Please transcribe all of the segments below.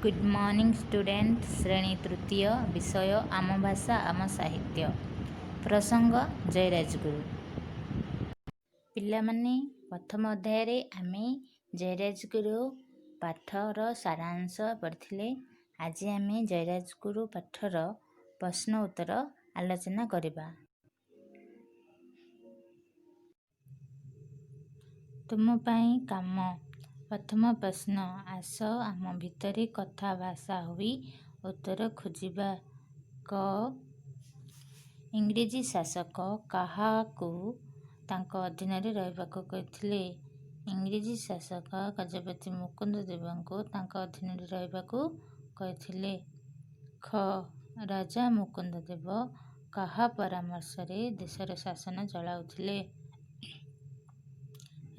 Good morning student. ଶ୍ରେଣୀ ତୃତୀୟ, ବିଷୟ ଆମ ଭାଷା ଆମ ସାହିତ୍ୟ, ପ୍ରସଙ୍ଗ ଜୟରାଜଗୁରୁ। ପିଲାମାନେ, ପ୍ରଥମ ଅଧ୍ୟାୟରେ ଆମେ ଜୟରାଜଗୁରୁ ପାଠର ସାରାଂଶ ପଢ଼ିଥିଲେ। ଆଜି ଆମେ ଜୟରାଜଗୁରୁ ପାଠର ପ୍ରଶ୍ନ ଉତ୍ତର ଆଲୋଚନା କରିବା। ତୁମ ପାଇଁ କାମ। ପ୍ରଥମ ପ୍ରଶ୍ନ, ଆସ ଆମ ଭିତରେ କଥା ଭାଷା ହୋଇ ଉତ୍ତର ଖୋଜିବା। କ ଇଂରେଜୀ ଶାସକ କାହାକୁ ତାଙ୍କ ଅଧୀନରେ ରହିବାକୁ କହିଥିଲେ? ଇଂରେଜୀ ଶାସକ ଗଜପତି ମୁକୁନ୍ଦଦେବଙ୍କୁ ତାଙ୍କ ଅଧୀନରେ ରହିବାକୁ କହିଥିଲେ। ଖ ରାଜା ମୁକୁନ୍ଦଦେବ କାହା ପରାମର୍ଶରେ ଦେଶର ଶାସନ ଚଳାଉଥିଲେ?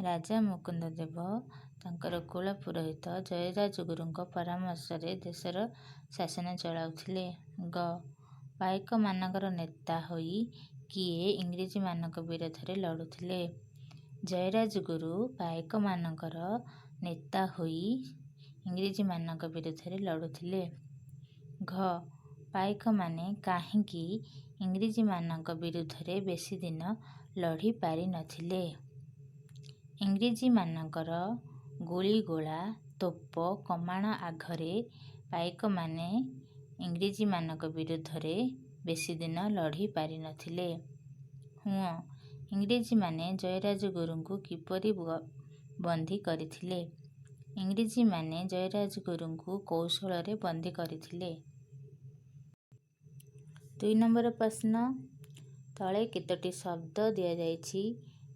ରାଜା ମୁକୁନ୍ଦଦେବ ତାଙ୍କର କୁଳ ପୁରୋହିତ ଜୟରାଜଗୁରୁଙ୍କ ପରାମର୍ଶରେ ଦେଶର ଶାସନ ଚଳାଉଥିଲେ। ଗ ପାଇକମାନଙ୍କର ନେତା ହୋଇ କିଏ ଇଂରେଜମାନଙ୍କ ବିରୋଧରେ ଲଢ଼ୁଥିଲେ? ଜୟରାଜଗୁରୁ ପାଇକମାନଙ୍କର ନେତା ହୋଇ ଇଂରେଜମାନଙ୍କ ବିରୋଧରେ ଲଢ଼ୁଥିଲେ। ଘ ପାଇକମାନେ କାହିଁକି ଇଂରେଜମାନଙ୍କ ବିରୁଦ୍ଧରେ ବେଶୀଦିନ ଲଢ଼ି ପାରିନଥିଲେ? ଇଂରେଜମାନଙ୍କର ଗୁଳିଗୋଳା, ତୋପ, କମାଣ ଆଗରେ ପାଇକମାନେ ଇଂରେଜମାନଙ୍କ ବିରୁଦ୍ଧରେ ବେଶୀଦିନ ଲଢ଼ି ପାରିନଥିଲେ। ହୁଁ ଇଂରେଜମାନେ ଜୟରାଜଗୁରୁଙ୍କୁ କିପରି ବନ୍ଦୀ କରିଥିଲେ? ଇଂରେଜମାନେ ଜୟରାଜଗୁରୁଙ୍କୁ କୌଶଳରେ ବନ୍ଦୀ କରିଥିଲେ। 2 ନମ୍ବର ପ୍ରଶ୍ନ, ତଳେ କେତୋଟି ଶବ୍ଦ ଦିଆଯାଇଛି।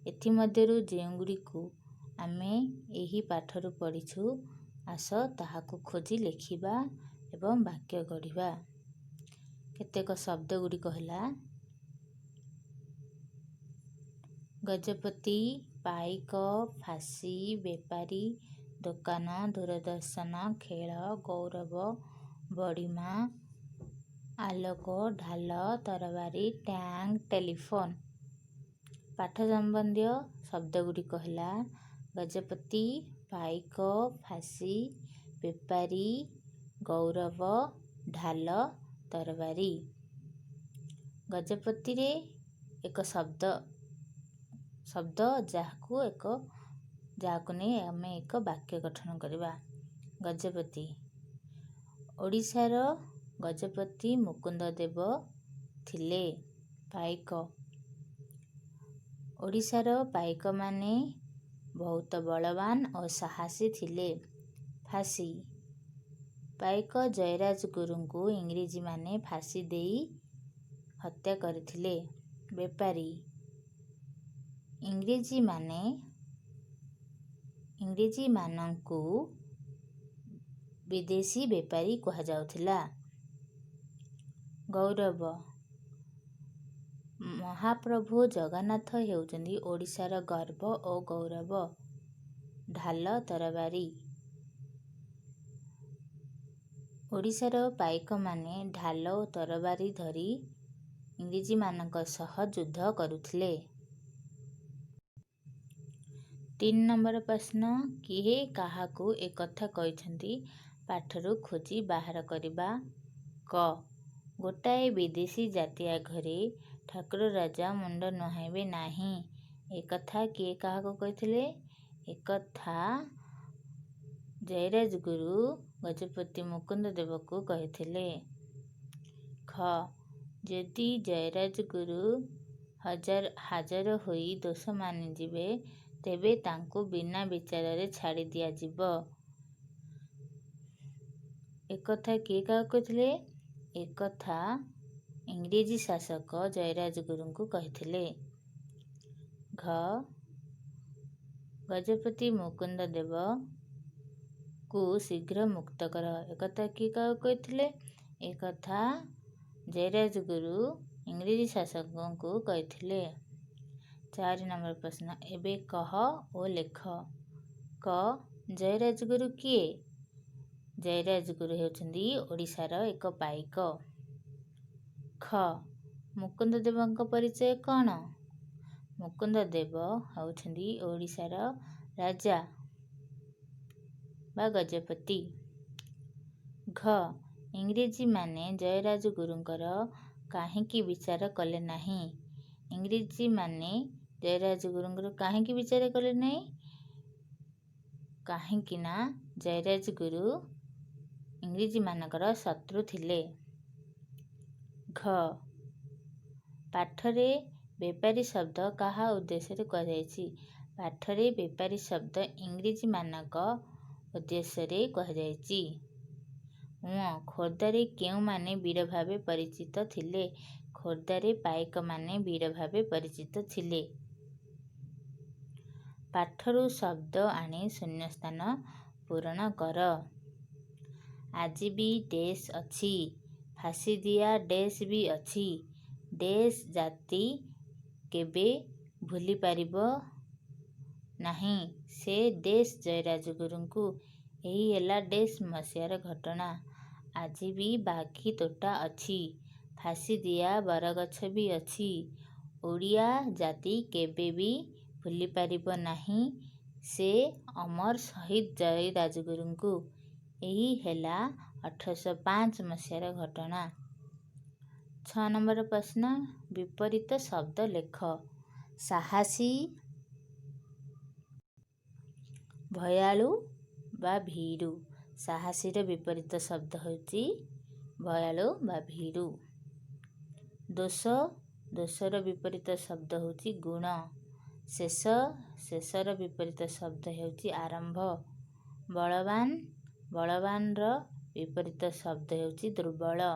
ଏଥିମଧ୍ୟରୁ ଯେଉଁଗୁଡ଼ିକୁ ଆମେ ଏହି ପାଠରୁ ପଢ଼ିଛୁ, ଆସ ତାହାକୁ ଖୋଜି ଲେଖିବା ଏବଂ ବାକ୍ୟ ଗଢ଼ିବା। କେତେକ ଶବ୍ଦଗୁଡ଼ିକ ହେଲା ଗଜପତି, ପାଇକ, ଫାଶୀ, ବେପାରୀ, ଦୋକାନ, ଦୂରଦର୍ଶନ, ଖେଳ, ଗୌରବ, ବଡ଼ିମା, ଆଲୋକ, ଢାଲ, ତରବାରୀ, ଟ୍ୟାଙ୍କ, ଟେଲିଫୋନ୍। ପାଠ ସମ୍ବନ୍ଧୀୟ ଶବ୍ଦଗୁଡ଼ିକ ହେଲା ଗଜପତି, ପାଇକ, ଫାଶୀ, ବେପାରୀ, ଗୌରବ, ଢାଲ, ତରବାରୀ। ଗଜପତିରେ ଏକ ଶବ୍ଦ ଯାହାକୁ ନେଇ ଆମେ ଏକ ବାକ୍ୟ ଗଠନ କରିବା। ଗଜପତି, ଓଡ଼ିଶାର ଗଜପତି ମୁକୁନ୍ଦଦେବ ଥିଲେ ପାଇକ। ଓଡ଼ିଶାର ପାଇକମାନେ ବହୁତ ବଳବାନ ଓ ସାହସୀ ଥିଲେ। ଫାଶୀ, ପାଇକ ଜୟରାଜଗୁରୁଙ୍କୁ ଇଂରେଜୀମାନେ ଫାଶୀ ଦେଇ ହତ୍ୟା କରିଥିଲେ। ବେପାରୀ, ଇଂରେଜୀମାନଙ୍କୁ ବିଦେଶୀ ବେପାରୀ କୁହାଯାଉଥିଲା। ଗୌରବ, ମହାପ୍ରଭୁ ଜଗନ୍ନାଥ ହେଉଛନ୍ତି ଓଡ଼ିଶାର ଗର୍ବ ଓ ଗୌରବ। ଢାଲ ତରବାରୀ, ଓଡ଼ିଶାର ପାଇକମାନେ ଢାଲ ଓ ତରବାରୀ ଧରି ଇଂରେଜୀମାନଙ୍କ ସହ ଯୁଦ୍ଧ କରୁଥିଲେ। 3 ନମ୍ବର ପ୍ରଶ୍ନ, କିଏ କାହାକୁ ଏକଥା କହିଛନ୍ତି ପାଠରୁ ଖୋଜି ବାହାର କରିବା। କ ଗୋଟାଏ ବିଦେଶୀ ଜାତି ଆଗରେ ଠାକୁର ରାଜା ମୁଣ୍ଡ ନୁଆଁଇବେ ନାହିଁ। ଏକଥା କିଏ କାହାକୁ କହିଥିଲେ? ଏକଥା ଜୟରାଜଗୁରୁ ଗଜପତି ମୁକୁନ୍ଦଦେବଙ୍କୁ କହିଥିଲେ। ଖ ଯଦି ଜୟରାଜଗୁରୁ ହାଜର ହୋଇ ଦୋଷ ମାନିଯିବେ, ତେବେ ତାଙ୍କୁ ବିନା ବିଚାରରେ ଛାଡ଼ି ଦିଆଯିବ। ଏକଥା କିଏ କାହାକୁ କହିଥିଲେ? ଏକଥା ଇଂରେଜୀ ଶାସକ ଜୟରାଜଗୁରୁଙ୍କୁ କହିଥିଲେ। ଘ ଗଜପତି ମୁକୁନ୍ଦଦେବଙ୍କୁ ଶୀଘ୍ର ମୁକ୍ତ କର। ଏକଥା କିଏ କାହାକୁ କହିଥିଲେ? ଏକଥା ଜୟରାଜଗୁରୁ ଇଂରେଜୀ ଶାସକଙ୍କୁ କହିଥିଲେ। 4 ନମ୍ବର ପ୍ରଶ୍ନ, ଏବେ କହ ଓ ଲେଖ। କ ଜୟରାଜଗୁରୁ କିଏ? ଜୟରାଜଗୁରୁ ହେଉଛନ୍ତି ଓଡ଼ିଶାର ଏକ ପାଇକ। ଖ ମୁକୁନ୍ଦଦେବଙ୍କ ପରିଚୟ କ'ଣ? ମୁକୁନ୍ଦଦେବ ହେଉଛନ୍ତି ଓଡ଼ିଶାର ରାଜା ବା ଗଜପତି। ଗ ଘ. ଇଂରେଜୀମାନେ ଜୟରାଜଗୁରୁଙ୍କର କାହିଁକି ବିଚାର କଲେ ନାହିଁ? ଇଂରେଜୀମାନେ ଜୟରାଜଗୁରୁଙ୍କର କାହିଁକି ବିଚାର କଲେ ନାହିଁ? କାହିଁକି ନା ଜୟରାଜଗୁରୁ ଇଂରେଜୀମାନଙ୍କର ଶତ୍ରୁ ଥିଲେ। ଘ. ପାଠରେ ବେପାରୀ ଶବ୍ଦ କାହା ଉଦ୍ଦେଶ୍ୟରେ କୁହାଯାଇଛି? ପାଠରେ ବେପାରୀ ଶବ୍ଦ ଇଂରେଜୀମାନଙ୍କ ଉଦ୍ଦେଶ୍ୟରେ କୁହାଯାଇଛି। ଉଁ. ଖୋର୍ଦ୍ଧାରେ କେଉଁମାନେ ବୀର ଭାବେ ପରିଚିତ ଥିଲେ? ଖୋର୍ଦ୍ଧାରେ ପାଇକମାନେ ବୀର ଭାବେ ପରିଚିତ ଥିଲେ। ପାଠରୁ ଶବ୍ଦ ଆଣି ଶୂନ୍ୟସ୍ଥାନ ପୂରଣ କର। ଆଜି ବି ଡେସ୍ ଅଛି, ଫାଶୀଦିଆ ଡେସ୍ ବି ଅଛି। ଡେସ୍ ଜାତି କେବେ ଭୁଲିପାରିବ ନାହିଁ ସେ ଡେସ୍ ଜୟରାଜଗୁରୁଙ୍କୁ। ଏହି ହେଲା ଡେସ୍ ମସିହାର ଘଟଣା। ଆଜି ବି ବାଘିତୋଟା ଅଛି, ଫାଶୀଦିଆ ବରଗଛ ବି ଅଛି। ଓଡ଼ିଆ ଜାତି କେବେ ବି ଭୁଲିପାରିବ ନାହିଁ ସେ ଅମର ସହିଦ ଜୟରାଜଗୁରୁଙ୍କୁ। ଏହି ହେଲା 1805 ମସିହାର ଘଟଣା। 6 ନମ୍ବର ପ୍ରଶ୍ନ, ବିପରୀତ ଶବ୍ଦ ଲେଖ। ସାହସୀ, ଭୟାଳୁ ବା ଭୀରୁ। ସାହସୀର ବିପରୀତ ଶବ୍ଦ ହେଉଛି ଭୟାଳୁ ବା ଭୀରୁ। ଦୋଷ, ଦୋଷର ବିପରୀତ ଶବ୍ଦ ହେଉଛି ଗୁଣ। ଶେଷ, ଶେଷର ବିପରୀତ ଶବ୍ଦ ହେଉଛି ଆରମ୍ଭ। ବଳବାନ, ବଳବାନର ବିପରୀତ ଶବ୍ଦ ହେଉଛି ଦୁର୍ବଳ।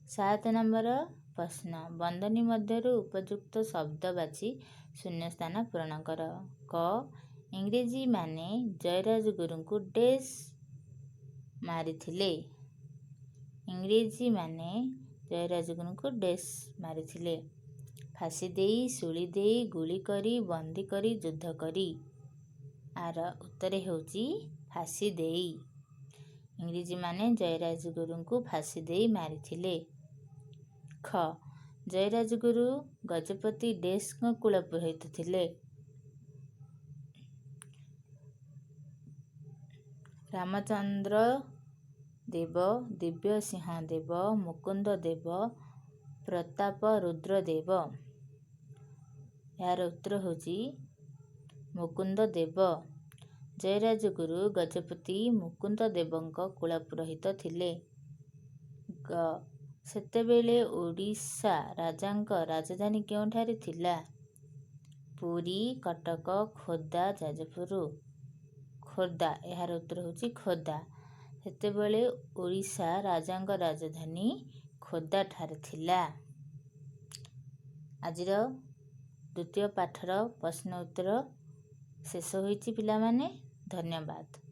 7 ନମ୍ବର ପ୍ରଶ୍ନ, ବନ୍ଧନୀ ମଧ୍ୟରୁ ଉପଯୁକ୍ତ ଶବ୍ଦ ବାଛି ଶୂନ୍ୟସ୍ଥାନ ପୂରଣ କର। କ. ଇଂରେଜୀମାନେ ଜୟରାଜଗୁରୁଙ୍କୁ ଡେସ୍ ମାରିଥିଲେ। ଇଂରେଜୀମାନେ ଜୟରାଜଗୁରୁଙ୍କୁ ଡେସ୍ ମାରିଥିଲେ। ଫାଶୀ ଦେଇ, ଶୂଳୀ ଦେଇ, ଗୁଳି କରି, ବନ୍ଦୀ କରି, ଯୁଦ୍ଧ କରି। ଆର ଉତ୍ତର ହେଉଛି ଫାଶୀ ଦେଇ। ଇଂରେଜୀମାନେ ଜୟରାଜଗୁରୁଙ୍କୁ ଫାଶୀ ଦେଇ ମାରିଥିଲେ। ଖ. ଜୟରାଜଗୁରୁ ଗଜପତି ଡେସ୍ଙ୍କ କୁଳପୁରୋହିତ ଥିଲେ। ରାମଚନ୍ଦ୍ର ଦେବ, ଦିବ୍ୟସିଂହ ଦେବ, ମୁକୁନ୍ଦ ଦେବ, ପ୍ରତାପରୁଦ୍ର ଦେବ। ଏହାର ଉତ୍ତର ହେଉଛି ମୁକୁନ୍ଦ ଦେବ। ଜୟରାଜଗୁରୁ ଗଜପତି ମୁକୁନ୍ଦ ଦେବଙ୍କ କୁଳପୁରୋହିତ ଥିଲେ। ଗ. ସେତେବେଳେ ଓଡ଼ିଶା ରାଜାଙ୍କ ରାଜଧାନୀ କେଉଁଠାରେ ଥିଲା? ପୁରୀ, କଟକ, ଖୋର୍ଦ୍ଧା, ଯାଜପୁର। ଖୋର୍ଦ୍ଧା। ଏହାର ଉତ୍ତର ହେଉଛି ଖୋର୍ଦ୍ଧା। ସେତେବେଳେ ଓଡ଼ିଶା ରାଜାଙ୍କ ରାଜଧାନୀ ଖୋର୍ଦ୍ଧାଠାରେ ଥିଲା। ଆଜିର ଦ୍ୱିତୀୟ ପାଠର ପ୍ରଶ୍ନ ଉତ୍ତର ଶେଷ ହୋଇଛି ପିଲାମାନେ। ଧନ୍ୟବାଦ।